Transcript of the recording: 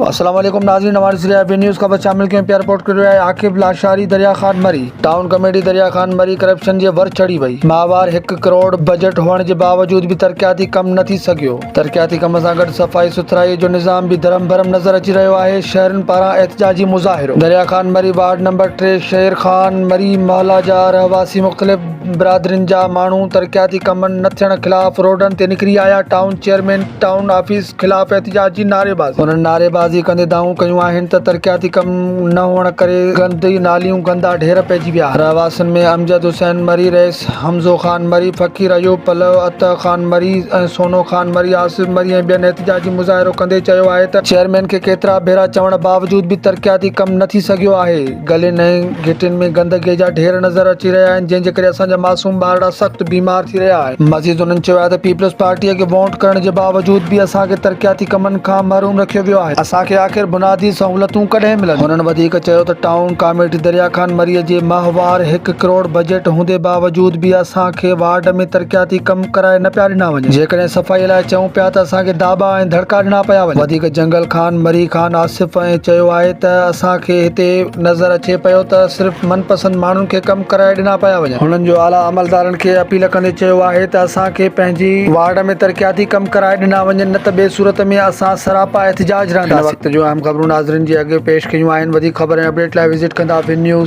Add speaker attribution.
Speaker 1: السلام عليڪم ناظرين اوهان ڏسي رهيا آهيو نيوز خبر شامل ڪيون پيا رپورٽ ڪري رهيو آهي عاقب لاشاري دريا خان مري ٽائون ڪميٽي دريا خان مري ڪرپشن جي ور چڙهي وئي ماهوار هڪ ڪروڙ بجيٽ هئڻ جي باوجود به ترقياتي ڪم نه ٿي سگهيو ترقياتي ڪم سان گڏ صفائي سٿرائي جو نظام به درهم برهم نظر اچي رهيو آهي شهرين پاران احتجاجي مظاهرو دريا خان مري وارڊ نمبر 3 شير خان مري محلا جا رهواسي مختلف برادرين جا ماڻهو ترقياتي ڪمن نه ٿيڻ خلاف روڊن تي نڪري آيا ٽائون چيئرمين ٽائون آفيس خلاف احتجاجي نعريبازي. هنن نعريبازي ڪندي دانهون ڪيون آهن ته ترقياتي ڪم نه هئڻ ڪري گندي ناليون گندا ڍير پئجي ويا. رهواسين ۾ امجد حسين مري، رئيس حمزو خان مري، فقير ايوب پلهه، عطا خان مري ۽ سونو خان مري، آصف مري ۽ ٻين احتجاجي مظاهرو ڪندي چيو آهي ته چيئرمين کي ڪيترا ڀيرا چوڻ باوجود به ترقياتي ڪم نه ٿي سگهيو آهي، گلين ۽ گهٽين ۾ گندگي جا ڍير نظر اچي رهيا آهن جنهن جي ڪري اسان جا معصوم ٻارڙا سخت بيمار ٿي رهيا آهن. مزيد انهن چيو آهي ته پيپلز پارٽيء کي وونٽ ڪرڻ جي باوجود به اسان کي ترقياتي ڪمن کان محروم رکيو ويو آهي. اسان کي آخر بنادي سهولتون ڪڏهن ملنديون؟ هنن وڌيڪ چيو ته ٽائون ڪاميٽي دريا خان مريء جي ماهوار هڪ ڪروڙ بجيٽ هوندي باوجود به اسان کي وارڊ ۾ ترقياتي ڪم ڪرائي نه پيا ڏنا وڃن. جيڪڏهن صفائي لاء چئون پيا ته اسان کي داٻا ۽ ڌڙڪا ڏنا پيا وڃن. وڌيڪ جنگل خان مري خان آصف ۽ چيو آهي ته اسان کي هتي نظر اچي پيو ته صرف من پسند ماڻهن کي ڪم ڪرائي ڏنا پيا وڃن. هنن جو اعليٰ عملدارن کي اپيل ڪندي چيو آهي ته اسان کي پنهنجي وارڊ ۾ ترقياتي ڪم ڪرائي ڏنا وڃن نه ته ٻي صورت ۾ اسان سراپا احتجاج رهنداسين. هن وقت جون اهم خبرون ناظرين جي اڳ پيش ڪيون آهن وڌيڪ خبر ۽ اپڊيٽ لاء وزٽ ڪندا ون نيوز.